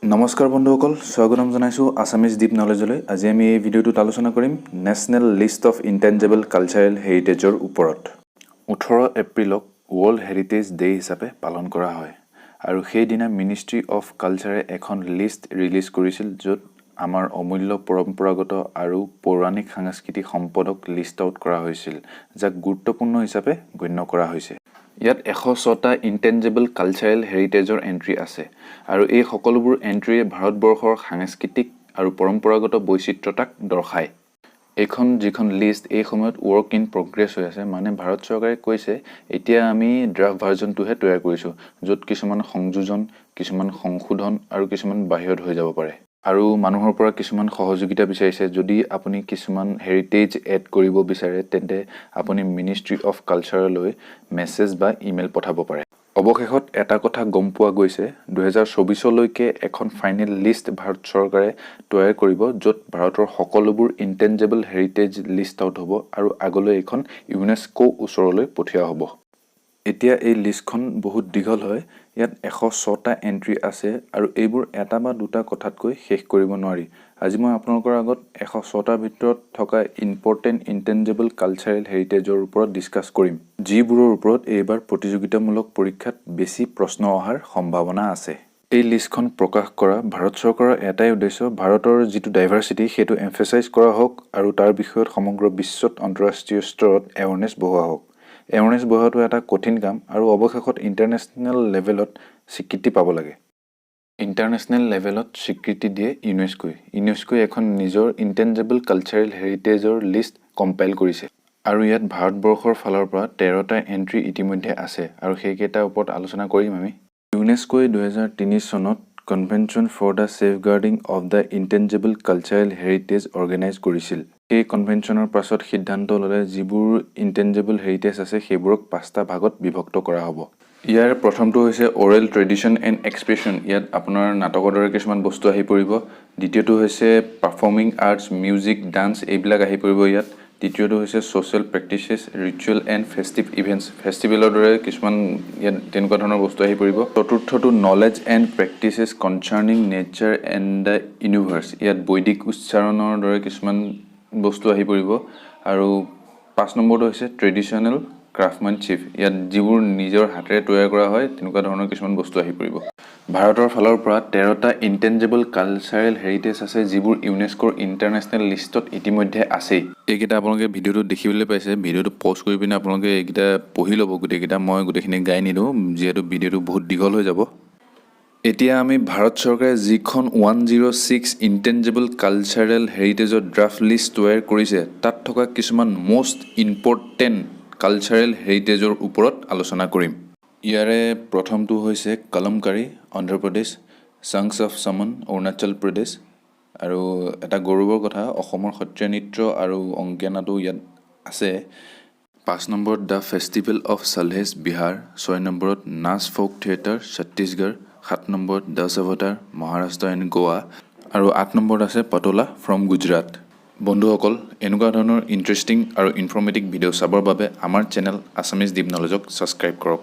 নমস্কাৰ বন্ধুসকল, স্বাগতম জনাইছোঁ আছামিজ ডিপ নলেজলৈ। আজি আমি এই ভিডিঅ'টোত আলোচনা কৰিম National List of Intangible Cultural হেৰিটেজৰ ওপৰত। 18 এপ্ৰিলক ৱৰ্ল্ড হেৰিটেজ ডে' হিচাপে পালন কৰা হয় আৰু সেইদিনা মিনিষ্ট্ৰী অফ কালচাৰে এখন লিষ্ট ৰিলিজ কৰিছিল, য'ত আমাৰ অমূল্য পৰম্পৰাগত আৰু পৌৰাণিক সাংস্কৃতিক সম্পদক লিষ্ট আউট কৰা হৈছিল, যাক গুৰুত্বপূৰ্ণ হিচাপে গণ্য কৰা হৈছে। ইয়াত 106টা ইনটেঞ্জেবল কালচাৰেল হেৰিটেজৰ এণ্ট্ৰি আছে আৰু এই সকলোবোৰ এণ্ট্ৰিয়ে ভাৰতবৰ্ষৰ সাংস্কৃতিক আৰু পৰম্পৰাগত বৈচিত্ৰতাক দৰ্শায়। এইখন যিখন লিষ্ট, এই সময়ত ৱৰ্ক ইন প্ৰগ্ৰেছ হৈ আছে। মানে ভাৰত চৰকাৰে কৈছে, এতিয়া আমি ড্ৰাফ্ট ভাৰ্জনটোহে তৈয়াৰ কৰিছোঁ, য'ত কিছুমান সংযোজন, কিছুমান সংশোধন আৰু কিছুমান বাহিৰত হৈ যাব পাৰে। আৰু মানুহৰ পৰা কিছুমান সহযোগিতা বিচাৰিছে। যদি আপুনি কিছুমান হেৰিটেজ এড কৰিব বিচাৰে, তেন্তে আপুনি মিনিষ্ট্ৰী অফ কালচাৰলৈ মেছেজ বা ইমেইল পঠাব পাৰে। অৱশেষত এটা কথা গম পোৱা গৈছে, 2024লৈকে এখন ফাইনেল লিষ্ট ভাৰত চৰকাৰে তৈয়াৰ কৰিব, য'ত ভাৰতৰ সকলোবোৰ ইনটেঞ্জেবল হেৰিটেজ লিষ্ট আউট হ'ব আৰু আগলৈ এইখন ইউনেস্কো ওচৰলৈ পঠিওৱা হ'ব। এতিয়া এই লিষ্টখন বহুত দীঘল হয়। ইয়াত 106টা এণ্ট্ৰি আছে আৰু এইবোৰ এটা বা দুটা কথাতকৈ শেষ কৰিব নোৱাৰি। আজি মই আপোনালোকৰ আগত 106টাৰ ভিতৰত থকা ইম্পৰ্টেণ্ট ইনটেঞ্জেবল কালচাৰেল হেৰিটেজৰ ওপৰত ডিছকাছ কৰিম, যিবোৰৰ ওপৰত এইবাৰ প্ৰতিযোগিতামূলক পৰীক্ষাত বেছি প্ৰশ্ন অহাৰ সম্ভাৱনা আছে। এই লিষ্টখন প্ৰকাশ কৰা ভাৰত চৰকাৰৰ এটাই উদ্দেশ্য, ভাৰতৰ যিটো ডাইভাৰ্চিটি, সেইটো এমফেচাইজ কৰা হওক আৰু তাৰ বিষয়ত সমগ্ৰ বিশ্বত আন্তঃৰাষ্ট্ৰীয় স্তৰত এৱাৰনেছ বঢ়োৱা হওক। এৱাৰনেছ বঢ়োৱাটো এটা কঠিন কাম আৰু অৱশেষত ইণ্টাৰনেশ্যনেল লেভেলত স্বীকৃতি পাব লাগে। ইণ্টাৰনেশ্যনেল লেভেলত স্বীকৃতি দিয়ে ইউনেস্কোই। ইউনেস্কোই এখন নিজৰ ইনটেঞ্জেবল কালচাৰেল হেৰিটেজৰ লিষ্ট কম্পাইল কৰিছে আৰু ইয়াত ভাৰতবৰ্ষৰ ফালৰ পৰা 13টা এণ্ট্ৰি ইতিমধ্যে আছে আৰু সেইকেইটাৰ ওপৰত আলোচনা কৰিম আমি। ইউনেস্কোই 2003 চনত Convention for the Safeguarding of the Intangible Cultural Heritage organize কৰিছিল। সেই কনভেনশ্যনৰ পাছত সিদ্ধান্ত ল'লে, যিবোৰ ইনটেঞ্জেবল হেৰিটেজ আছে, সেইবোৰক পাঁচটা ভাগত বিভক্ত কৰা হ'ব। ইয়াৰ প্ৰথমটো হৈছে অৰেল ট্ৰেডিশ্যন এণ্ড এক্সপ্ৰেছন। ইয়াত আপোনাৰ নাটকৰ দৰে কিছুমান বস্তু আহি পৰিব। দ্বিতীয়টো হৈছে পাৰফৰ্মিং আৰ্টছ, মিউজিক, ডান্স, এইবিলাক আহি পৰিব ইয়াত। তৃতীয়টো হৈছে social practices, ritual and festive events, ফেষ্টিভেলৰ দৰে কিছুমান ইয়াত তেনেকুৱা ধৰণৰ বস্তু আহি পৰিব। চতুৰ্থটো knowledge and practices concerning nature and the universe। ইয়াত বৈদিক উচ্চাৰণৰ দৰে কিছুমান বস্তু আহি পৰিব। আৰু 5 নম্বৰটো হৈছে ট্ৰেডিশ্যনেল ক্ৰাফ্টমেনশ্বিপ। ইয়াত যিবোৰ নিজৰ হাতেৰে তৈয়াৰ কৰা হয়, তেনেকুৱা ধৰণৰ কিছুমান বস্তু আহি পৰিব। ভাৰতৰ ফালৰ পৰা 13টা ইনটেঞ্জেবল কালচাৰেল হেৰিটেজ আছে, যিবোৰ ইউনেস্কোৰ ইণ্টাৰনেশ্যনেল লিষ্টত ইতিমধ্যে আছেই। এইকেইটা আপোনালোকে ভিডিঅ'টোত দেখিবলৈ পাইছে। ভিডিঅ'টো প'জ কৰি পিনে আপোনালোকে এইকেইটা পঢ়ি ল'ব গোটেইকেইটা। মই গোটেইখিনি গাই নিদিওঁ, যিহেতু ভিডিঅ'টো বহুত দীঘল হৈ যাব। এতিয়া আমি ভাৰত চৰকাৰে যিখন 106 ইনটেঞ্জেবল কালচাৰেল হেৰিটেজৰ ড্ৰাফ্ট লিষ্ট তৈয়াৰ কৰিছে, তাত থকা কিছুমান মষ্ট ইম্পৰ্টেণ্ট কালচাৰেল হেৰিটেজৰ ওপৰত আলোচনা কৰিম। ইয়াৰে প্ৰথমটো হৈছে কলমকাৰী, অন্ধ্ৰপ্ৰদেশ, ছংছ অফ চমন, অৰুণাচল প্ৰদেশ আৰু এটা গৌৰৱৰ কথা, অসমৰ সত্ৰীয়া নৃত্য আৰু অংকীয়া নাটো ইয়াত আছে। 5 নম্বৰত the festival of চালহেছ, বিহাৰ। 6 নম্বৰত নাচ ফ'ক থিয়েটাৰ, ছত্তীশগড়। 7 নম্বৰত দশ অৱতাৰ, মহাৰাষ্ট্ৰ এণ্ড গোৱা আৰু 8 নম্বৰত আছে পটোলা ফ্ৰম গুজৰাট। বন্ধুসকল, এনেকুৱা ধৰণৰ ইণ্টাৰেষ্টিং আৰু ইনফৰ্মেটিভ ভিডিঅ' চাবৰ বাবে আমাৰ চেনেল আছামিজ ডিপ নলেজক ছাবস্ক্ৰাইব কৰক।